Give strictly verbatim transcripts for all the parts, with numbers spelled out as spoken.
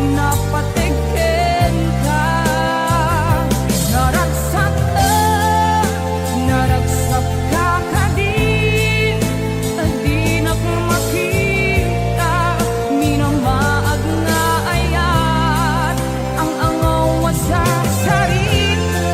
Napateg kenka, naragsatta, naragsakka kadin, dinak makita, minamaag nga ayat, ang angaw a sasarita.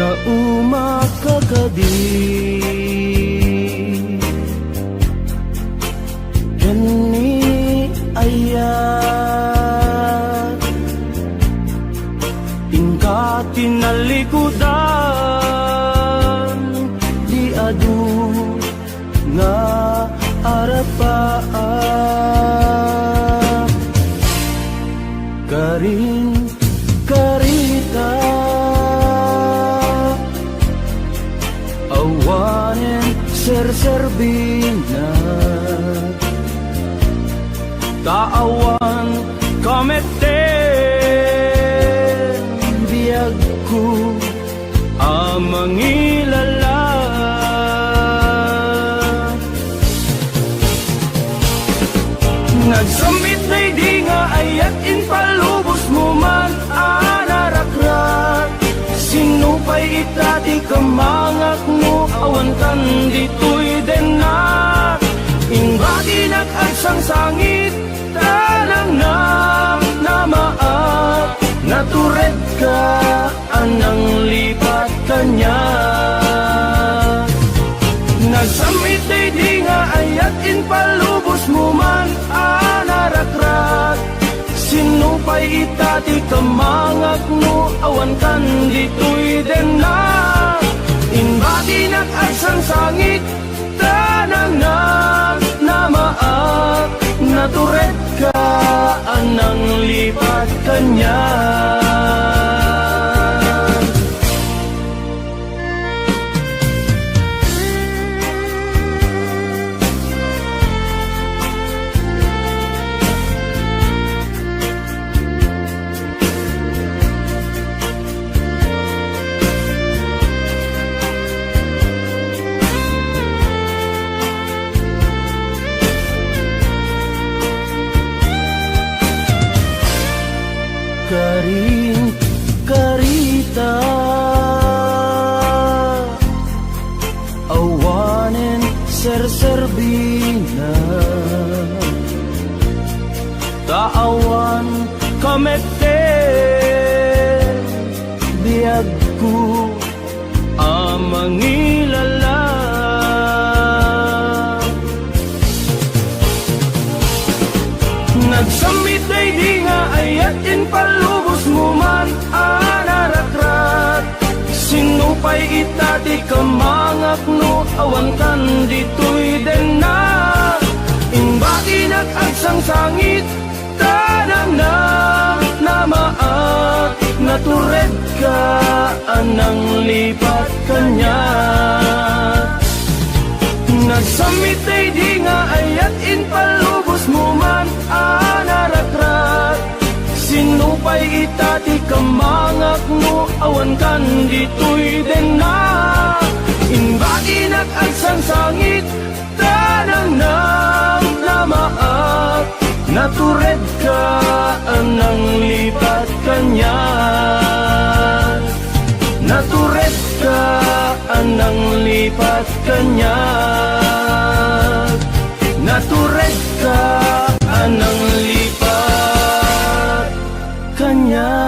Naumak ka kadi ken ni ayat, inka tinalikudan, di adu nga arapaak. Karin, karita, awanen serserbina, ta awan kametten biagko a mangilala. Nagsammit daydi nga ayat, impalubosmo man a narakrak. Sinno pay ita ti kamangakno, awankan ditoy dennak. Imbatinak agsangsangit, ta nangnamnamaak, naturedka a nanglipat kaniak. Nagsammit daydi nga ayat, impalubosmo man a narakrak. Sinno pay ita ti kamangakno, awankan ditoy dennak. Imbatinak agsangsangit, ta nangnamnamaak, naturedka a nanglipat kaniak. Karin, karita, awanen serserbina, ta awan kametten biagko a mangilala. Nagsammit daydi nga ayat, impalubosmo man a narakrak. Sinno pay ita ti kamangakno, awankan ditoy dennak. Imbatinak agsangsangit, ta nangnamnamaak, naturedka a nanglipat kaniak. Nagsammit daydi nga ayat, impalubosmo man a narakrak. Sinno pay ita ti kamangakno, awankan ditoy dennak. Imbatinak agsangsangit, ta nangnamnamaak, naturedka a nanglipat kaniak. Naturedka a nanglipat kaniak. Naturedka a nanglipat kaniak.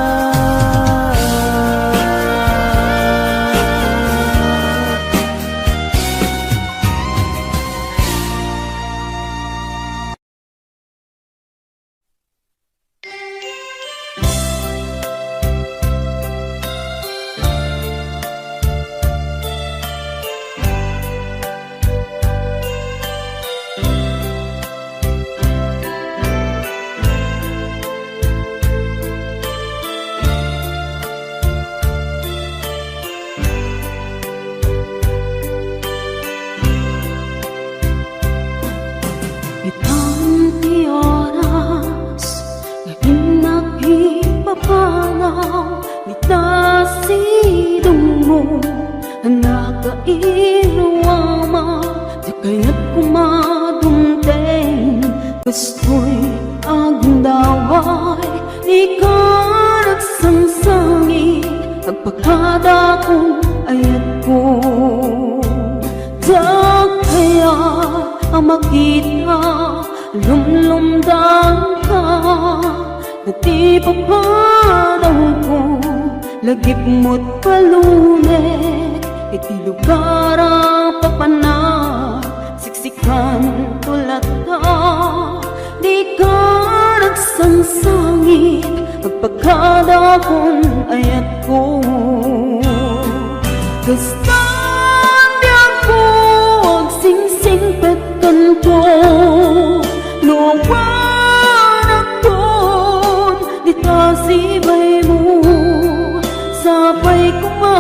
Nakairuama, di kayat kumadumteng. Kastoy agdaway, di ka nagsangsangit, agpakadakon ayatko. Diak kayat a makita, lumlumdangka, nati papadawko, lagipmo't palunek, iti lugar a papanak, siksikan to latta, di ka nagsangsangit, agpakadakon ayatko. Kastan diakko agsingsingpet kanto, no awan agton dita sibaymo, sapay koma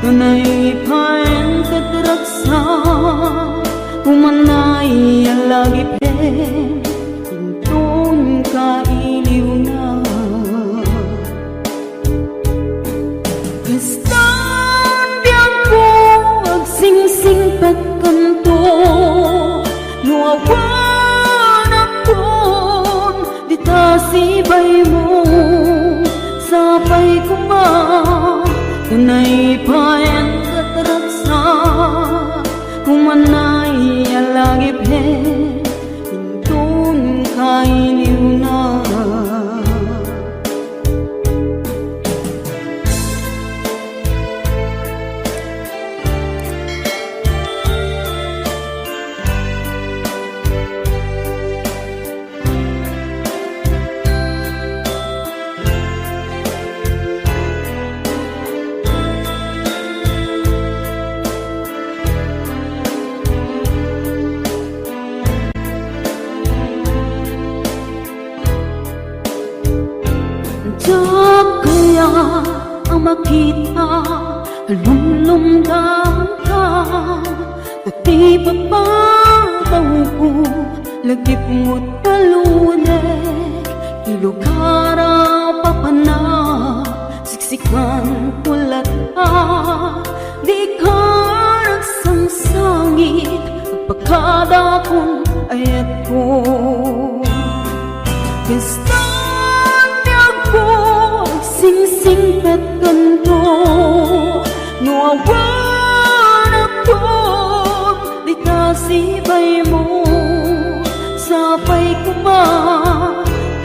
ta naipayen ket ragsak, umanay a lagipen, inton kailiwna. Kastan diakko agsingsingpet kanto, no awan agton dita sibaymo, sapay koma ta naipayen ket ragsak, umanay a lagipen, inton kailiwna. Diak kayat a makita, lumlumdangka, nati papadawko, lagipmo't palunek, ti lugar a papanak, siksikan to latta, di ka nagsangsangit, agpakadakon ayatko. Kastan diakko agsingsingpet kanto, no awan agton dita sibaymo, sapay koma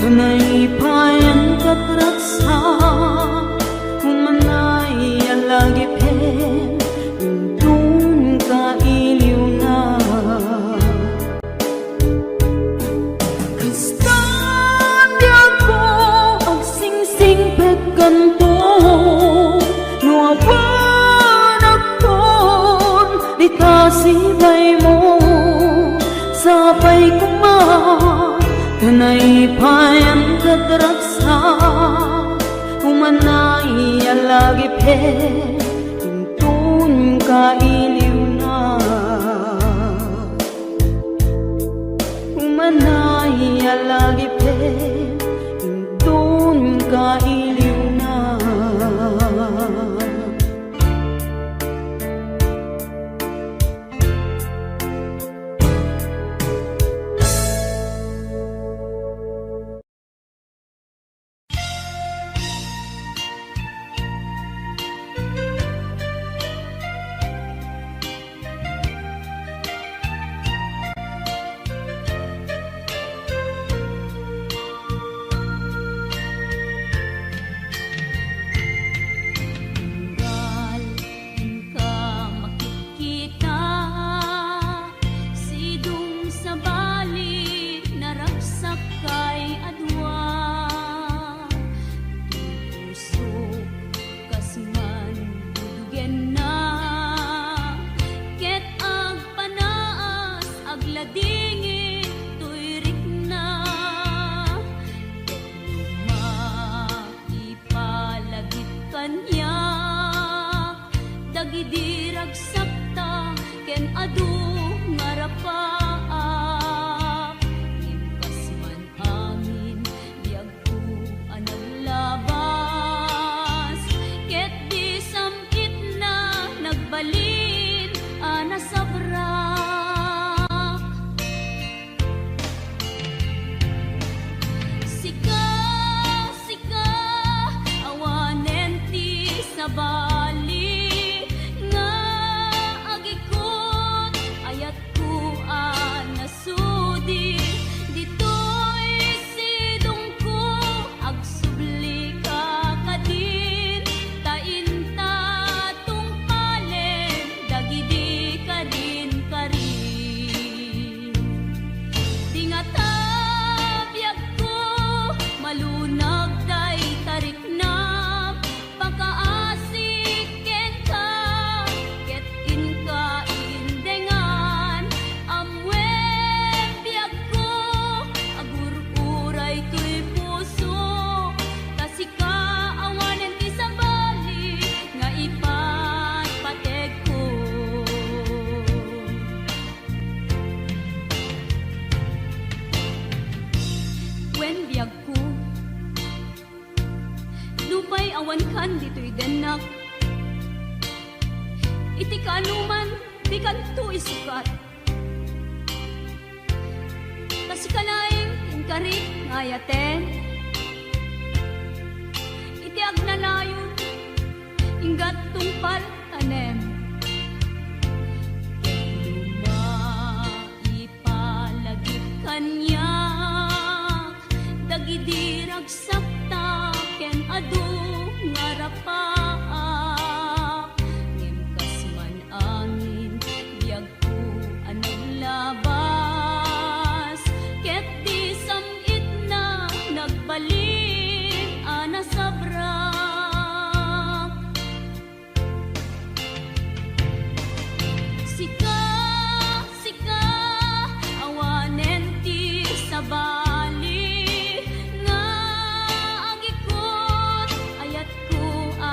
ta naipayen ket ragsak, umanay a lagipen, inton kailiwna. Kastan diakko agsingsingpet kanto, no awan agton dita sibaymo, sapay koma ta naipayen ket ragsak, umanay a lagipen, inton kailiwna. Umanay a lagipen, inton kailiwna. Awankan ditoy dennak. Iti kaanoman, dikanto isukat. Ta sika laeng ti inkarik nga ayaten. Iti agnanayon, inggat tungpal tanem. Ket no maipalagip kaniak dagidi ragsakta ken adu nga rapaak, ngem kas man-angin, biagko a naglabas, ket di sam-itna nagbalin a nasabrak. Sika, sika, awanen ti sabali nga agikut, ayatko a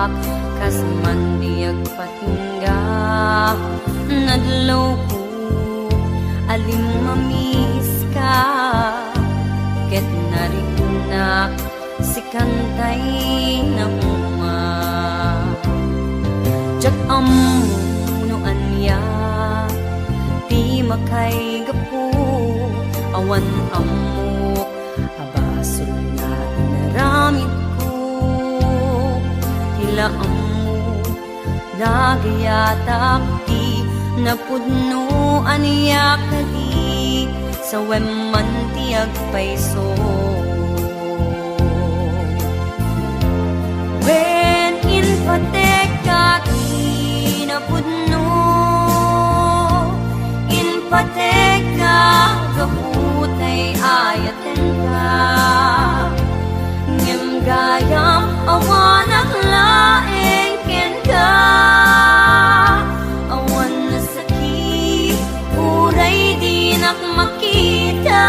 Kas man di agpatingga, nadlawko a limmamiska, ket nariknak sikan tay nauma. Diak ammo no ania ti makaigapu, awan ammok a basol nga inaramidko. Ti la ammo, nagayatak ti napudno, ania kadi, sawem man ti agpayso. Wen, inpatekka ti napudno, inpatekka gapu tay ayat Ngem gayam, awanak laeng kenka. Awan nasakit, uray dinak makita.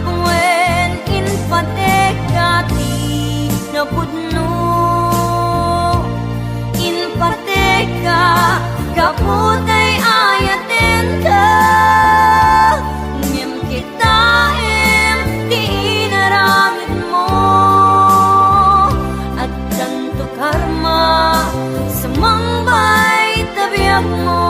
Wen, inpatekka ti napudno. Inpatekka gapu tay ayatenka. Ngem kitaem ti inaramidmo. Addanto karma, sumangbay ta biagmo.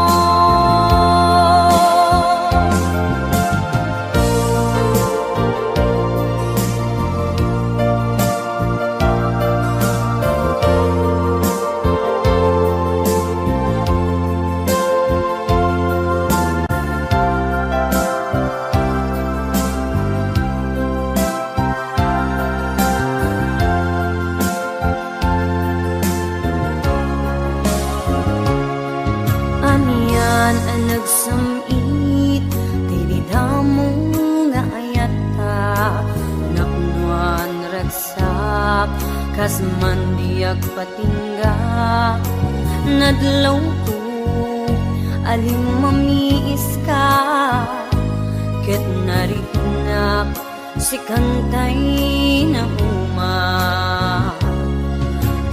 Anian a nagsam-it ti didamo nga ayatta, napnoan ragsak, kas man di agpatingga. Nadlawko a limmamiiska, ket nariknak sikan tay nauma.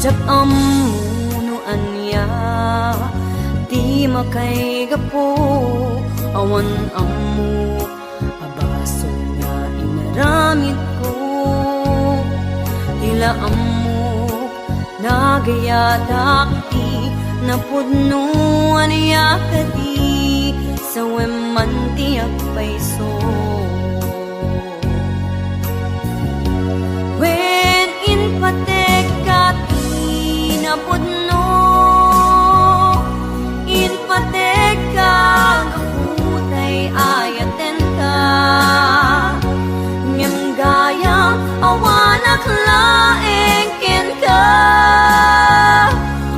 Diak ammo no ania ti makaigapu, awan ammok a basol nga inaramidko. Ti la ammok, nagayatak ti napudno, ania kadi, sawem man ti agpayso. Wen, inpatekka ti napudno, inpatekka gapu tay ayatenka. Ngem gayam, awanak laeng kenka.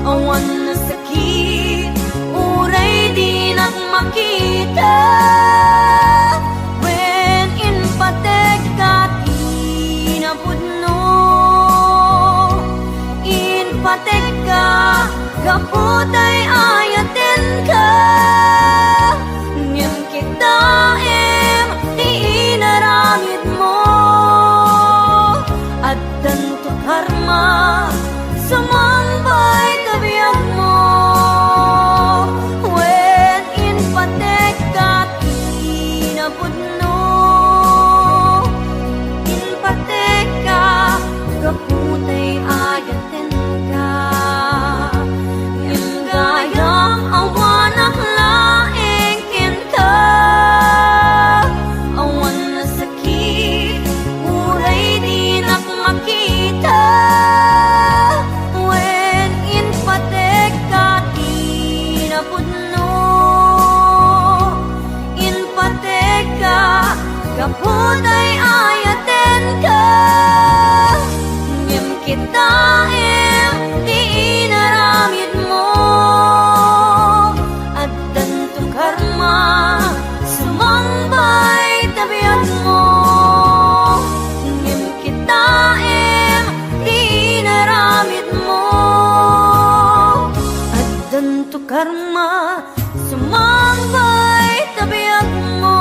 Awan nasakit, uray dinak makita. Wen, inpatekka ti napudno, inpatekka gapu tay ayatenka. Ngem kitaem ti inaramidmo. Addanto karma, sumangbay ta biagmo. Wen, inpatekka ti napudno. Inpatekka gapu tay ayatenka. Ngem gayam, awanak laeng kenka. Awan nasakit, uray dinak makita. Wen, inpatekka ti napudno. Inpatekka gapu tay ayatenka. Ngem kitaem ti inaramidmo. Addanto karma, sumangbay ta biagmo. Ngem kitaem ti inaramidmo. Addanto karma, sumangbay ta biagmo.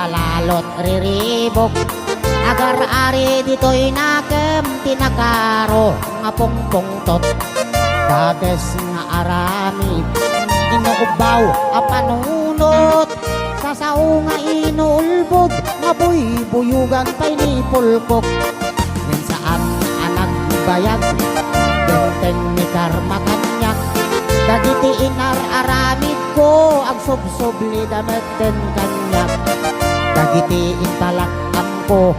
Lalot riribuk, agar-ari ditoy nakem ti nakaro nga pungpungtot. Dades nga aramid, inuubbaw a panunot, sasao nga inuulbod, nga buybuyogan pay ni pulkok. Ngem saan a nagbayag, dimteng ni karma kaniak. Dagiti inar-aramidko, agsubsublida met ken kaniak. Dagiti impalak-amko,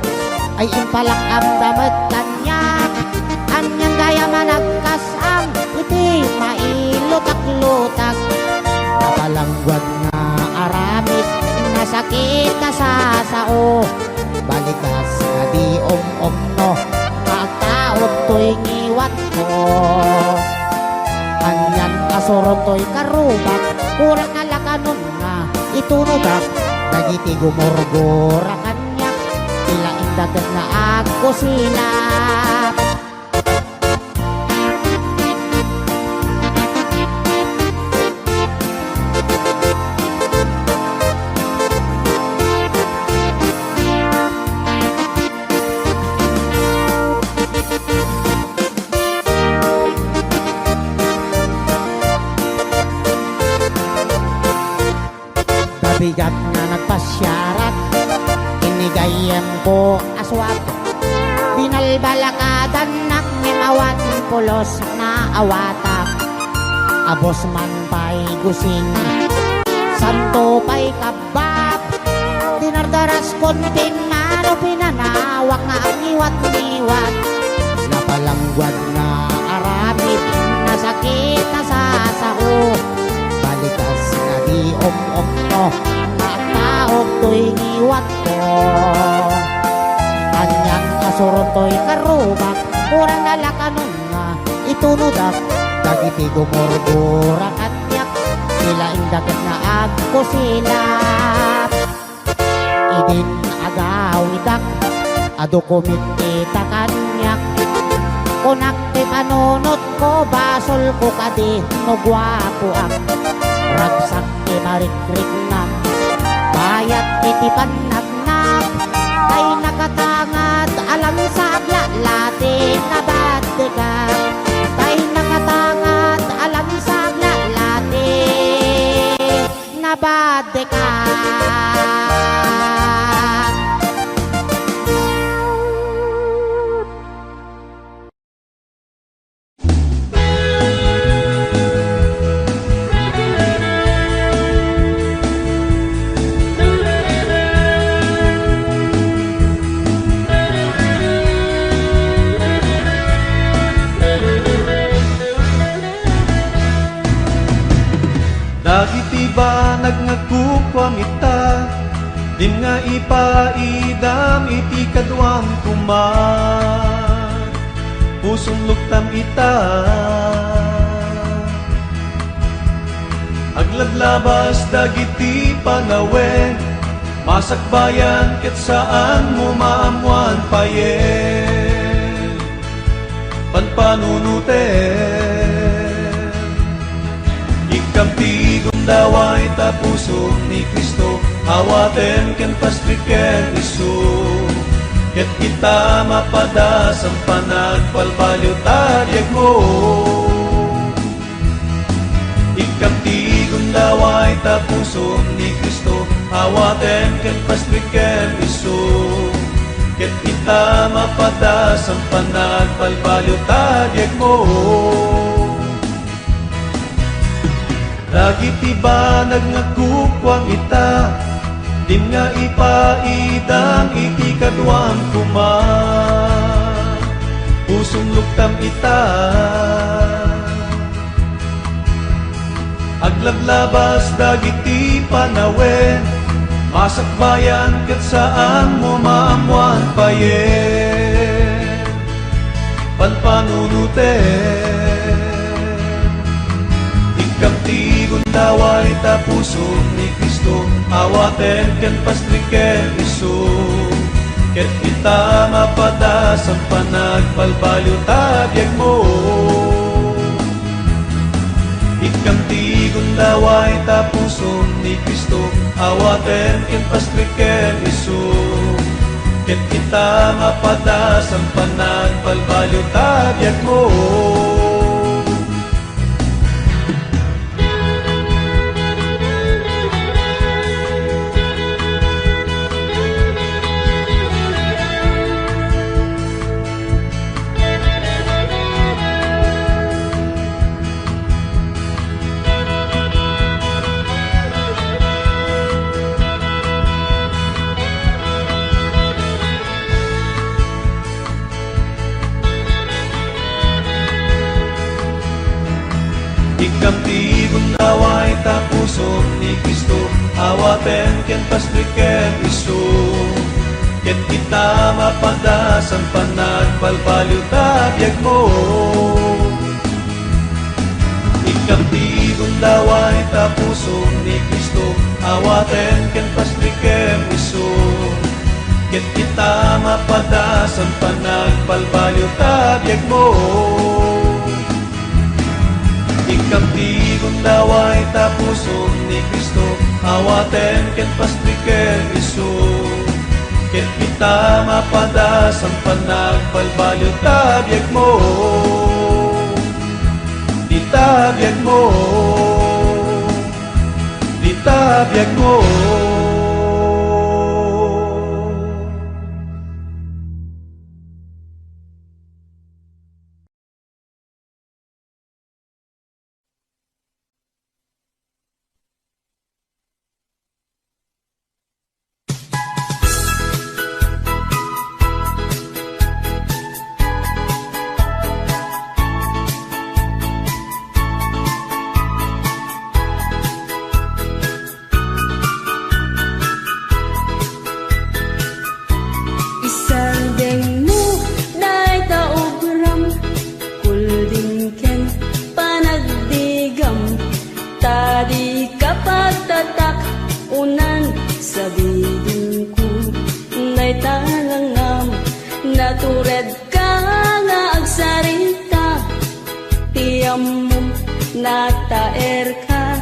ay impalak-amda met kaniak. Anian gayam a nagkas-ang iti mailutak-lutak. Napalangguad nga aramid, nasakit a sasao. Balikas nga di um-umno, nga agtaud toy ngiwatko. Anian a suron toy karrubak, uray nalakanon nga itunodak, dagiti gumurgura kaniak, ti laingda ket nga agkusilap. Nabigat nga nagpasiarak, inigayyemko a suak. Binalbalakadannak ngem awan pulos naawatak. Abus man pay gusing, santo pay kabbab. Dinardaraskon ti mano, pinanawak nga agngiwat-ngiwat. Napalangguad nga aramid, nasakit a sasao. Balikas nga di um-umno, nga agtaud toy ngiwatko. Anian a suron toy karrubak, uray nalakanon nga itunodak, dagiti gumurgura kaniak, ti laingda ket nga agkusilap. Idin agawidak, adu kumit ita kaniak. Kunak ti panunotko, basolko kadi no guapoak. Ragsak ti marikriknak, bayat iti pannagnak. Tay nakatangad a lansag lalati, nabaddekak. Tay nakatangad a lansag lalati, nabaddekak. Dagiti banag nga kukuam ita, dim nga ipaidam iti kaduam koma. Pusom luktam ita. Aglablabas dagiti panawen, masakbayan ket saanmo maammoan payen. Panpanunotem. Ikkam ti gundaway ta pusom ni Cristo, awatem ken pastrek ken isu, ket kita mapadas a panagbalbaliw ta biagmo. Ikkam ti gundaway ta pusom ni Cristo, awatem ken pastrek ken isu, ket kita mapadas a panagbalbaliw ta biagmo. Dagiti banag nga kukuam ita, dim nga ipaidam iti kaduam koma. Pusom luktam ita. Aglablabas dagiti panawen, masakbayan ket saanmo maammoan payen. Panpanunotem. Ikkam ti gundaway ta pusom ni Cristo, awatem ken pastrek ken isu, ket kita mapadas a panagbalbaliw ta biagmo. Ikkam ti gundaway ta pusom ni ni Cristo, awaten ken pastrek ken isu. Ket kita mapadas a panagbalbaliw ta biagmo. Ikam ti gundaway ta pusom ni Cristo, awaten ken pastrek ken isu. Ket kita mapadas a panagbalbaliw ta biagmo. Ikam ti gundaway ta pusom ni Cristo, awaten ken pastrek ken isu. Ket kita mapadas a panagbalbaliw ta biagmo. Ikam ti gundaway ta pusom ni Cristo, awaten ken pastrek ken isu. Ket kita mapadas a panagbalbaliw ta biagmo. Dita biagmo. Dita biagmo. Isardengmo dayta obram, kulding ken panagdigam, ta dika pagtatak-onan. Sabidenko dayta langam, naturedka nga agsarita, ti ammom nataerka.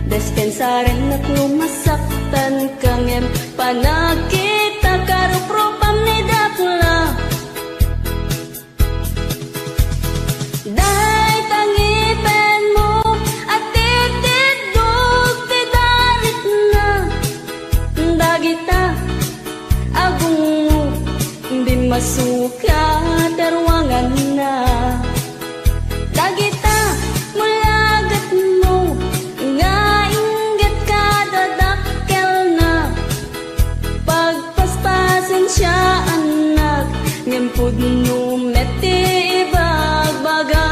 Dispensarennak no masaktanka ngem panagkitaka ruprupam ni dakula. Dayta ngipenmo a titiddog ti darikna. Dagita agungmo, bimmasok a ti ruanganna. Dagita mulagetmo nga inggit kadadakkelna, pagpaspasensiaannak, ngem pudno met ti ibagbagak.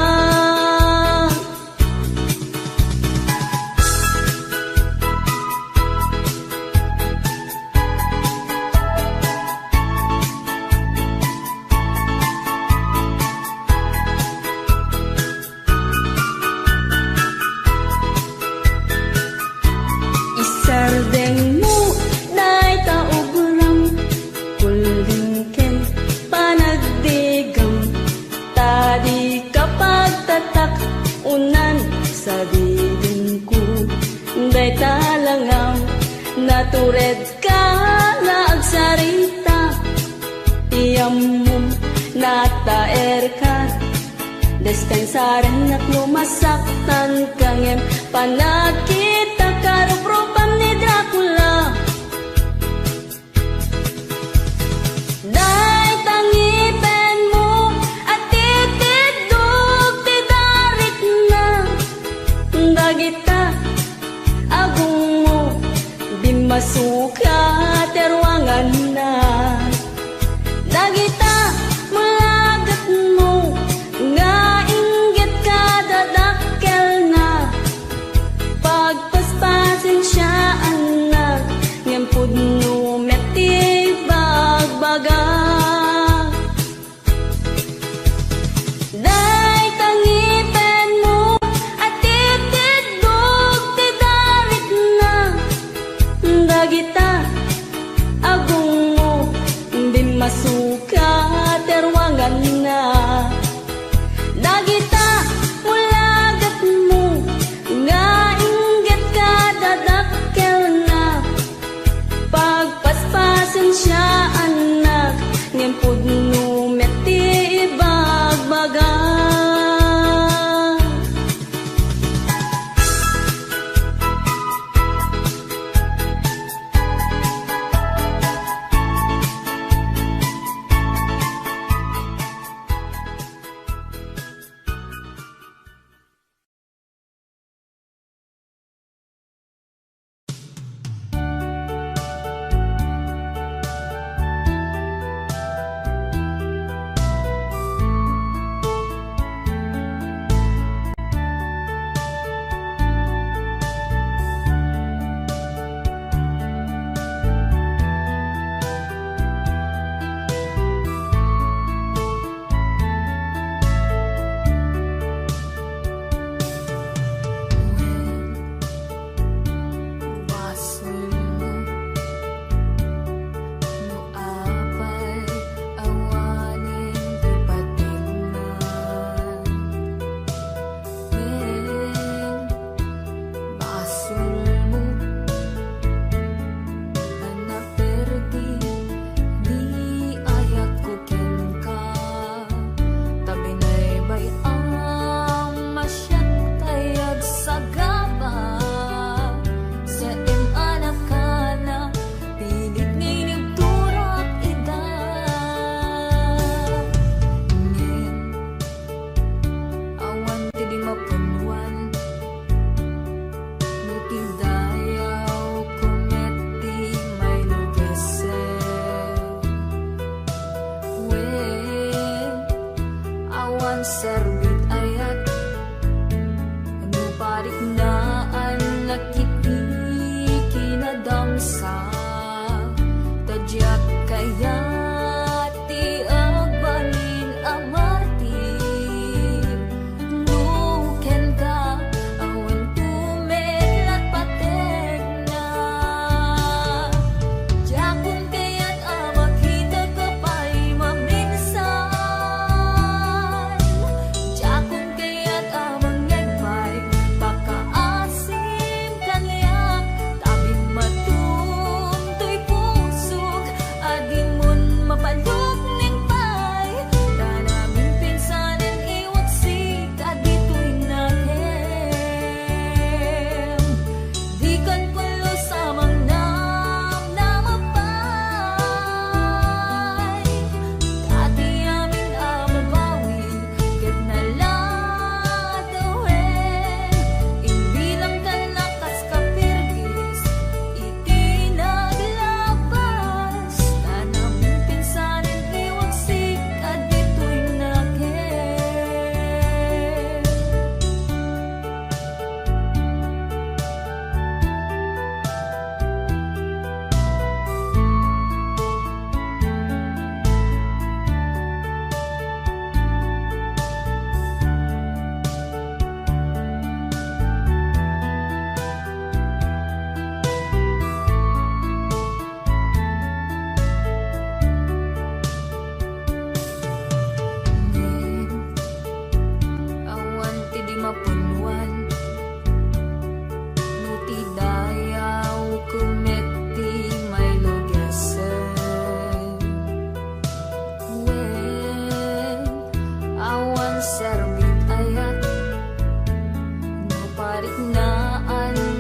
Isardengmo dayta obram, kulding ken panagdigam, ta dika pagtatak-onan. Sabidenko dayta langam, naturedka nga agsarita, ti ammom nataerka. Dispensarennak no masaktanka ngem panagkitaka ruprupam ni dakula. Dayta ngipenmo a titiddog ti darikna. Dagita agungmo, bimmasok a ti ruanganna. Dagita mulagetmo nga inggit kadadakkelna, pagpaspasensiaannak, ngem pudno met ti ibagbagak. Dayta ngipenmo a titiddog ti darikna. Dagita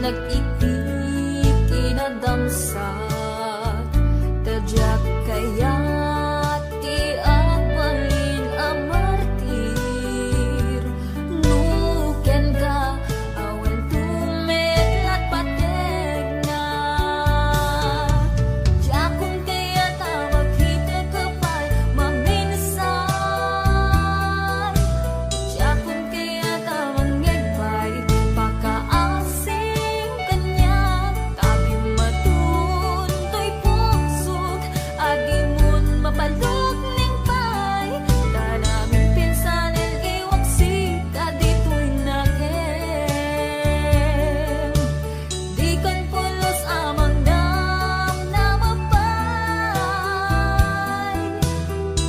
Iti kinadamsa, ta diak kayat ti agbalin a martir. No kenka, awan tumeklat pategna. Diakon kayat a makita ka pay maminsan. Diakon kayat a mangngeg pay pakaasi kaniak. Ta dimmaton toy pusok a dimon mapalukneng pay. Ta namin pinsanen iwak sika ditoy nakem. Dikan pulos a mangdamdama pay.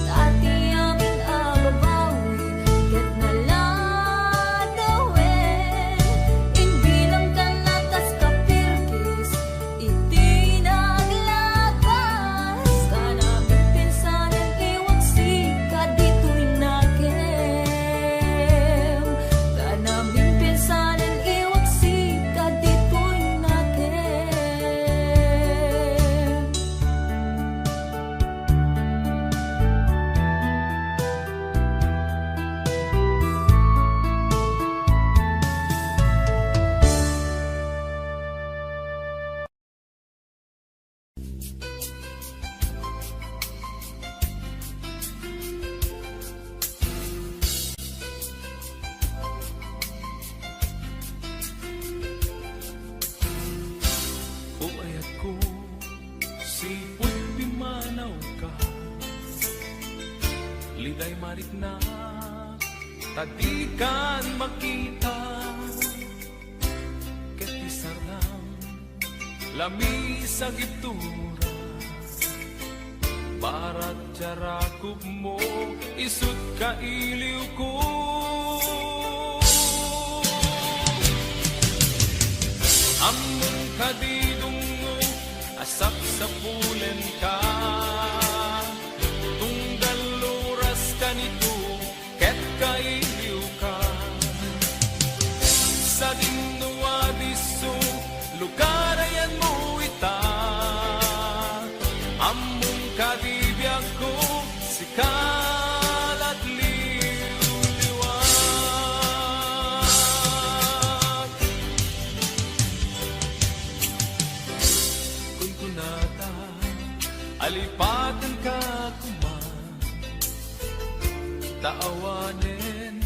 Ta ti amin a babawi ket naladawen, imbilangkanna kas kapirkis iti naglagas. Ta namin pinsanen iwak sika ditoy nakem. Ta namin pinsanen iwak sika ditoy nakem. O ayatko, sipud pimmanawka, liday mariknak, ta dikan makita. Ket ti sardam, lami sa gibtura, barat ti arakupmo, isut' kailiwko. Ammom kadi dungngo a sapsapulenka, tunggal oras kanito, ket kailiwka. Sadin no adisso, lugar ayanmo ita. Ammom kadi biagko, sika lat liwliwa. Kunkunata, alipatenka koma. Ta awanen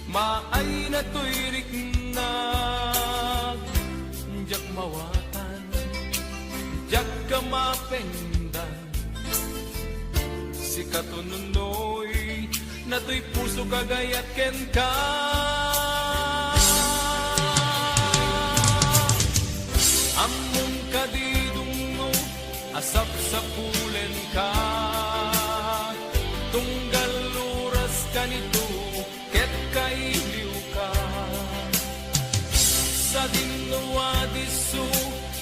maayna toy riknak, diak mawatan, diak ka mapengdan. Sikato nunoy, natoy pusok a gayat kenka. Ammom kadi dungngo a sapsapulenka, tunggal oras kanito ket kailiwka. Sadin no adisso,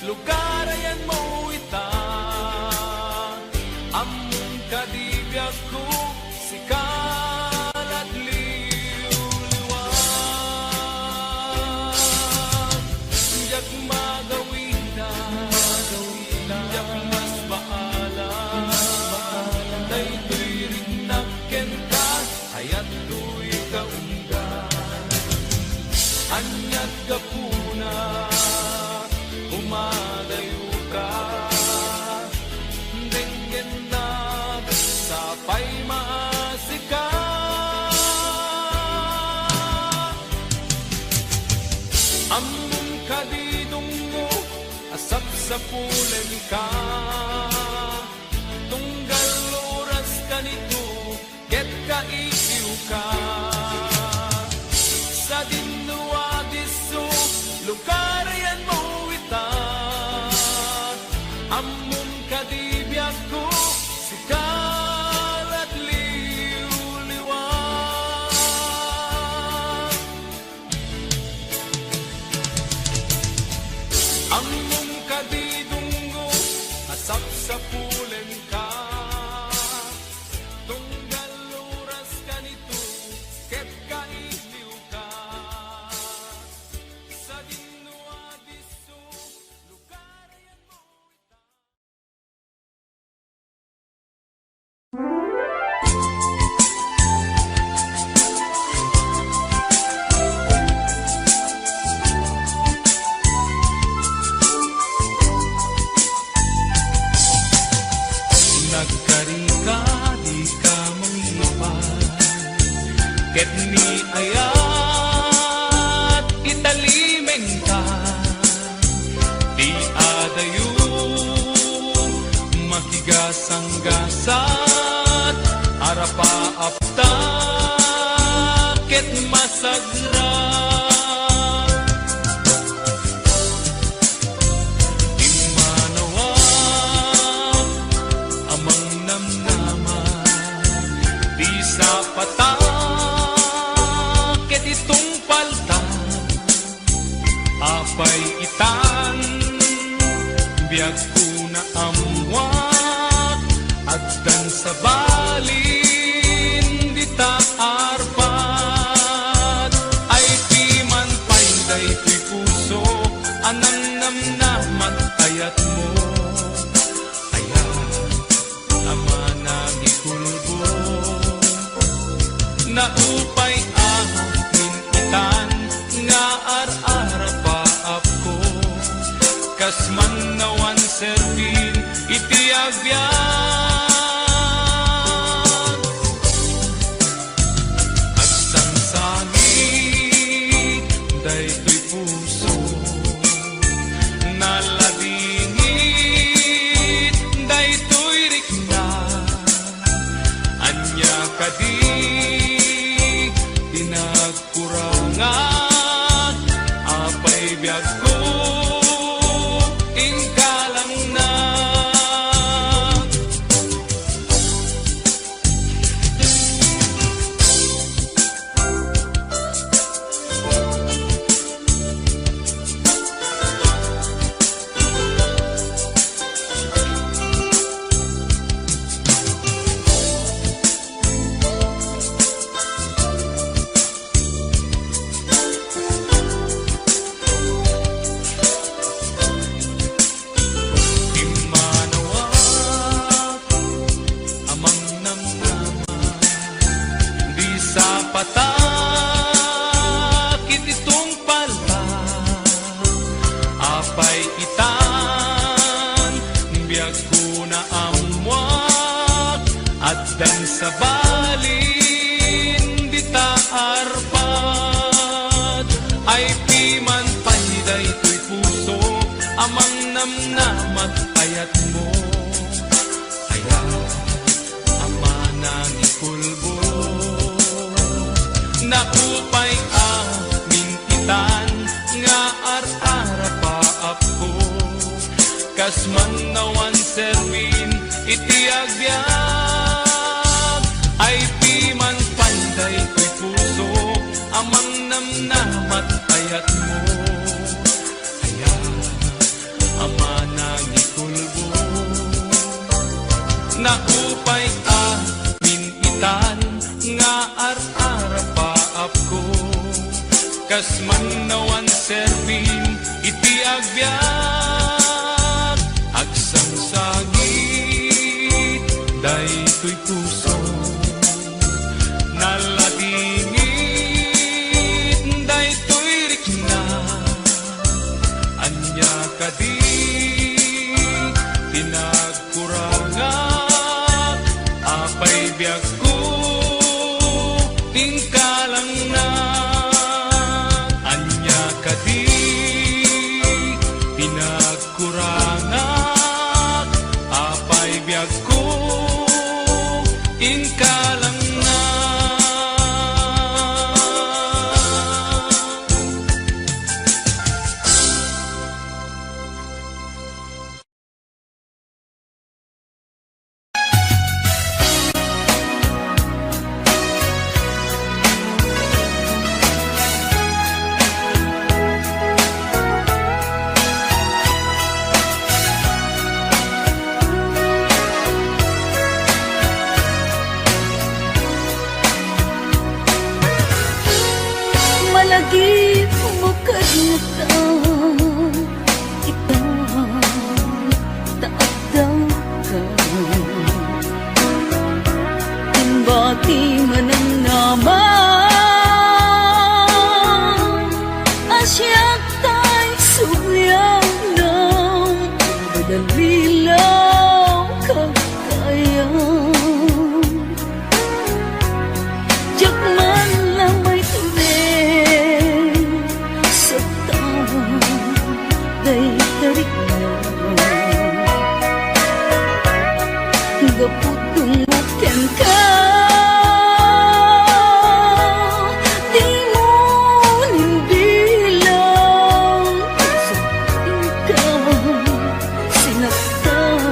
lugar ayanmo ita. Ammom kadi biagko, sika lat liwliwa. Diak magawida, diak masbaala, daytoy riknak kenka, ayat toy kaunggan. Ania't gapuna, kumadayuka, denggennak, sapay maasika. Ammom kadi dungngo a sapsapulenka, tunggal oras kanito ket kailiwka. Sadin no adisso, lugar ayanmo ita. Ammom kadi biagko, sika lat liwliwa. Ammom kadi dungngo a sapsapulenka, tunggal oras kanito ket kailiwka. Sadin no adisso, Sanggasat, arapaapta, ket masagra. Immanawak, Amang Namnama, ti sapata, ket itungpalta. Apay itan, biagko naammoak, addan sabalin dita arpat. Ay piman pay daytoy puso a nangnamnamat ayatmo. Ayat a manangikulbod. Naupay amin itan nga ar-arapaapko, kas mannawan serbin iti agbiag. Agsangsangit daytoy puso, naladingit daytoy rikna. Ania kadi ti nagkurangak? Apay biagko, inka langna. Immanawak, Amang Namnama, di sapatak iti tungpalta. Apay itan, biagko naammoak, addan sabalin dita arpat. Ay piman pay daytoy puso a mangnamnamat ayatmo. Ayat a manangikulbod. Naupay amin itan nga ar-arapaapko. Kas mannawan serbin iti agbiag. Ay piman pay daytoy puso a mangnamnamat ayatmo. Ayat a manangikulbod. Naupay amin itan nga ar-arapaapko. Kas mannawan serbin iti agbiag. Agsangsangit daytoy puso. Naladingit daytoy rikna. Ania kadi ti nagkurangak? Apay biagko, inka langna. Ania kadi ti nagkurangak? Apay biagko, inka langna. Malagipmo kadta, ita, ta adda ka. Imbati manang naman, a siak tay sublianam, madalilaw kagkayam. Diak man la maitured, sabta, dayta rikna. Gapu dumngeg kenka, dimo nimbilang, inka sinaktan.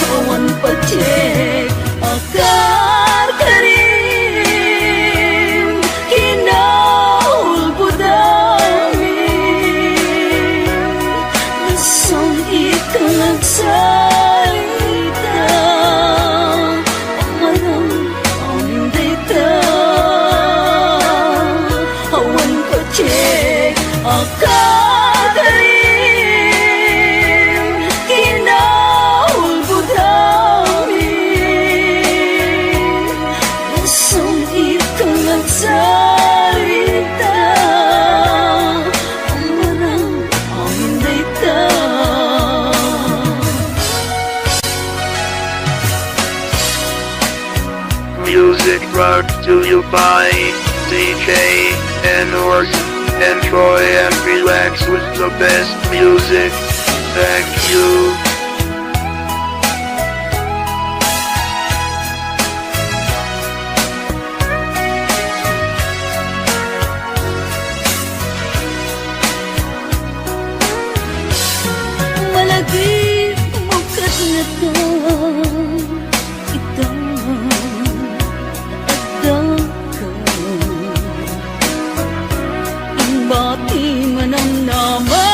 Awan patiek a karkarim, kinaulbod amin. Nasangit ka nagsalita, amarang amin dayta. Awan patiek a karkarim, kinaulbod amin. Nasangit ka nagsalita, amarang amin dayta. Music brought to you by D J Enors. Enjoy and relax with the best music. Thank you. Malagip mo ket ngata, ita, addaka. Imbati manamnama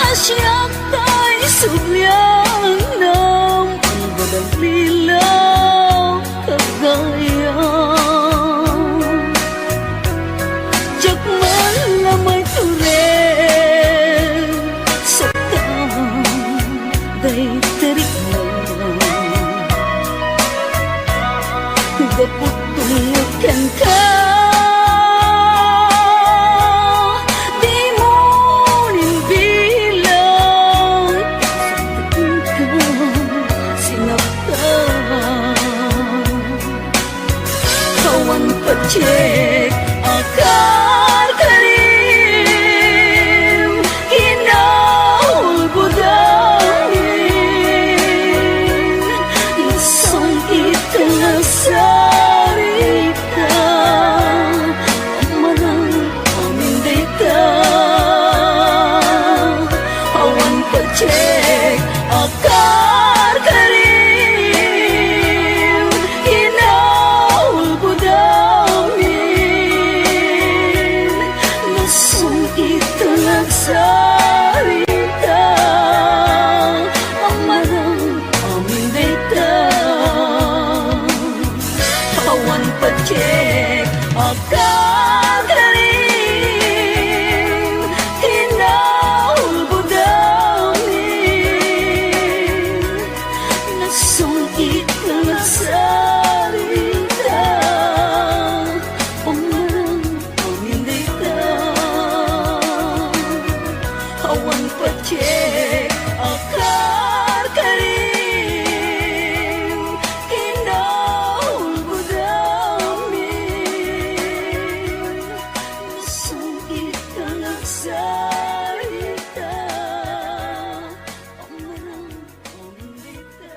a siak tay sublianam, ang badalilaw kagayam. Diak man la maitured, saktan dayta rikna. Gapu dumngeg kenka, dimo nimbilang, saktan ka sinaktan. Awan patiek a karkarim, kinaulbod amin. Nasangit ka nagsalita, amarang amin dayta. Awan patiek a karkarim, kinaulbod amin. Nasangit ka nagsalita, amarang amin dayta. Awan patiek a karkarim, kinaulbod amin. Nasangit ka nagsalita, amarang amin dayta. Awan patiek a karkarim, kinaulbod amin. Nasangit ka nagsalita, amarang amin dayta.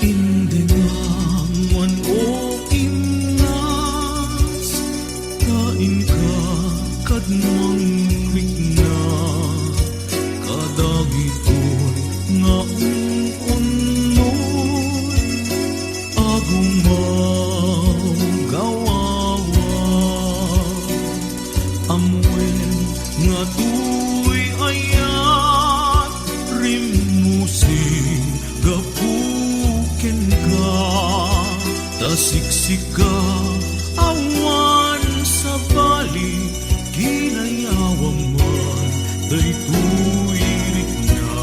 Indengam man, o Innas, ta inka kad mangrikna kadagitoy nga un-unnoy. Agumaw, gawawa, ammoen nga tuy ayat rimmusin gapu kenka, ta siksika awan sabali, kinayawam man daytoy rikna.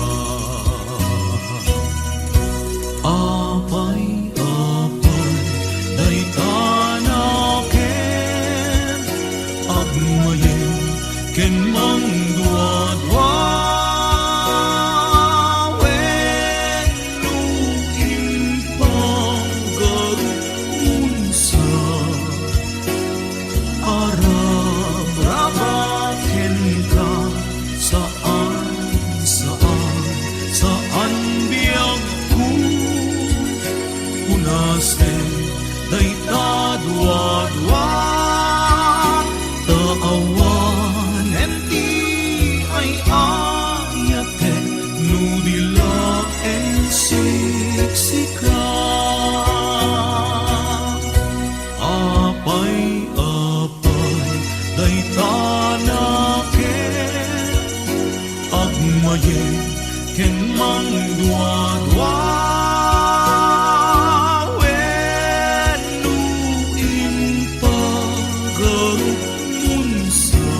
Apay, apay, dayta nakem, agmayem ken mangduadua. Awanen ti ay-ayatek no di laeng siksika. Apay, apay, dayta nakem. Agmayeg ken mangduadua wenno impagarupmon sa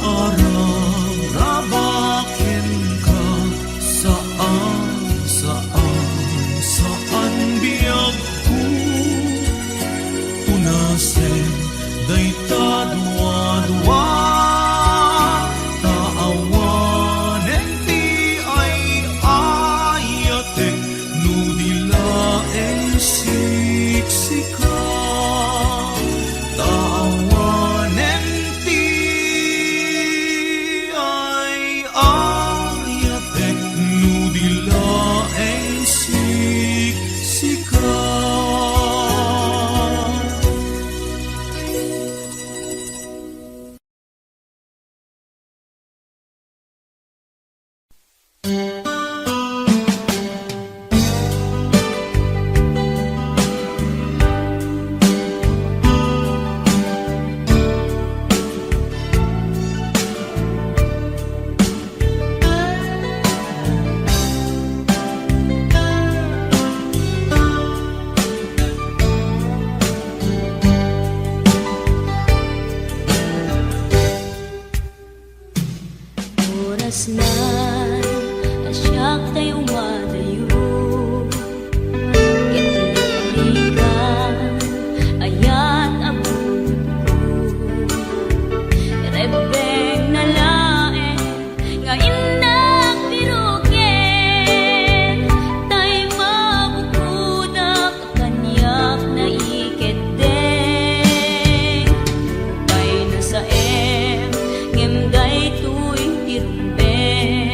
arabak kenka. Saan, saan, saan biagko. Unasem dayta duadua, ta awanen ti ay-ayatek no di laeng siksika. Ta awanen ti ay-ayatek no di laeng siksika. Oras na a siak tay umadayo, ket nagrigat ayat a bukodko. Rebbengna laeng nga innak biroken, tay mabukodak kaniak naikeddeng. Nupay nasaem, ngem daytoy ti rumbeng.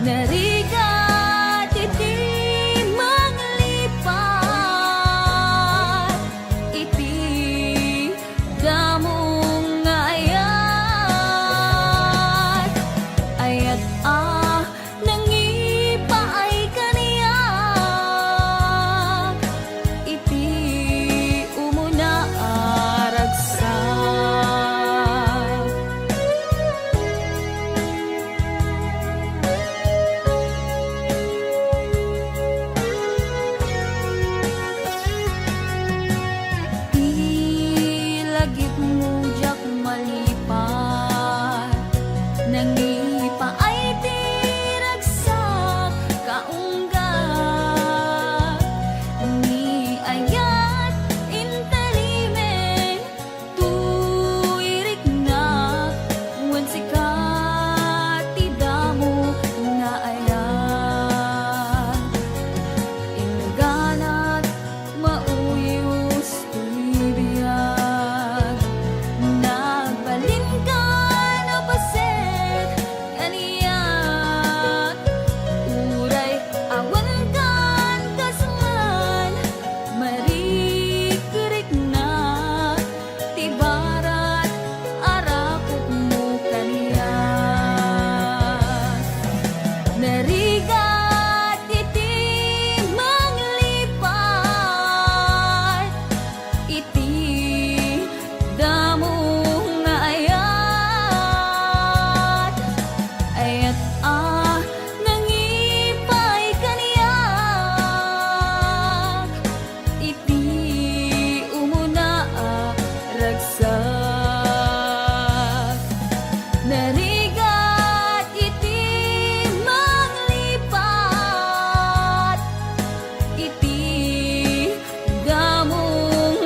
Narigat iti manglipat iti damo nga ayat, ayat a nangipaay kaniak iti umuna a ragsak. Ti lagipmo diak malipat, nangipaay ti ragsak, kaungga ni ayat, intalimen, tuiriknak, wen sika ti damo nga ayat. Inganat, mauyos toy biag, nagbalinka a paset kaniak. Uray awan kan kas man, marikriknak ti barat a rakupmo kaniak. Narigat iti manglipat iti damo nga ayat, ayat a nangipaay kaniak iti umuna a ragsak. Narigat iti manglipat iti damo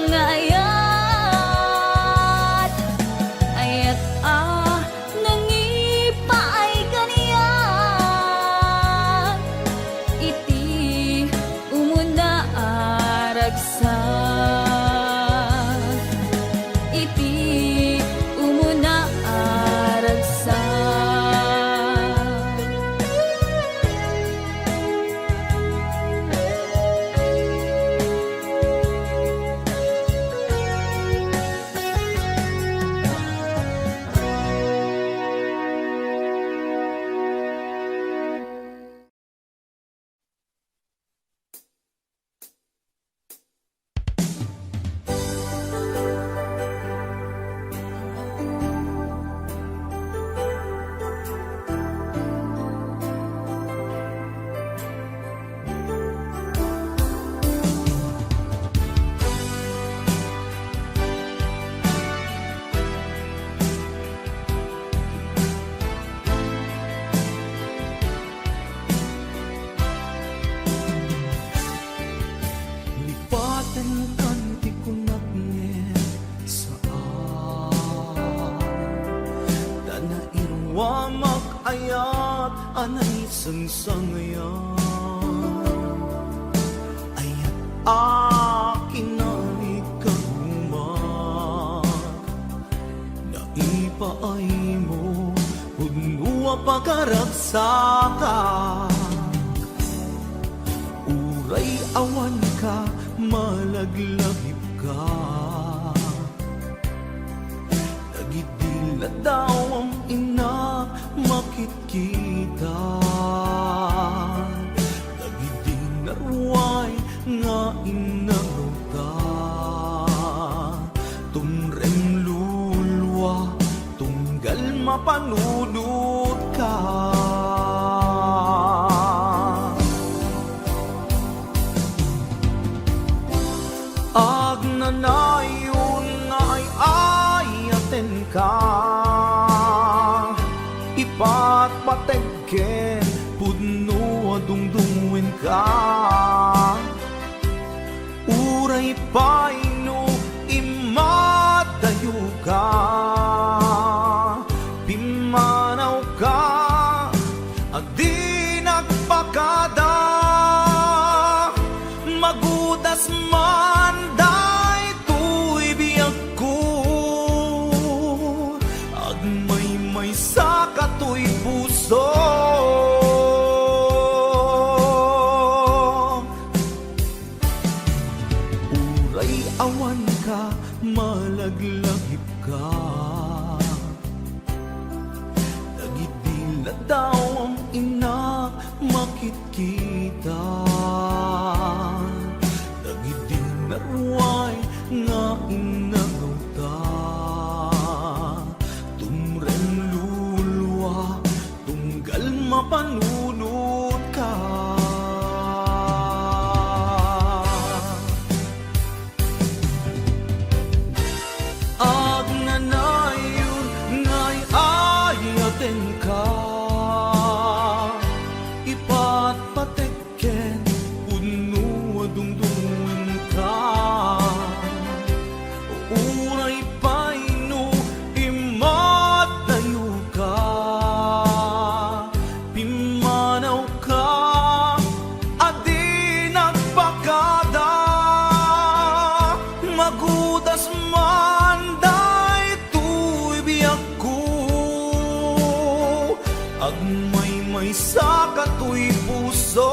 nga ayat, ayat a nangipaay kaniak iti umuna a ragsak, iti umuna a ragsak. Lipatenkan ti kunak ngem saan, ta nairuamak ayat a naisangsangayan. Ayat a kinalikagumak, naipaaymo, pudno a pagaragsakan. Uray awanka, malaglagipka. Dagidi ladawam, innak, makitkita. Dagidi naruay nga innangawta. Tumrem lulua, tunggal mapanunotka. Agnanayon nga ay-ayatenka, ipatpateg ken pudno a dungdungngoenka. Uray pay no immadayoka, pimmanawka a di nagpakada. Magudas man daytoy biagko, agmaymaysa katoy puso. kitkita dagiti naruay nga innangawta. Tumreng lulua, tunggal mapanunotka. Agnanayon nga ay-ayatenka, ipatpatek ken pudno a dungdungenka. Uray pay no immadayoka, pimmanawka a di nagpakada. Magudas man daytoy biagko, agmaymaysa katoy puso.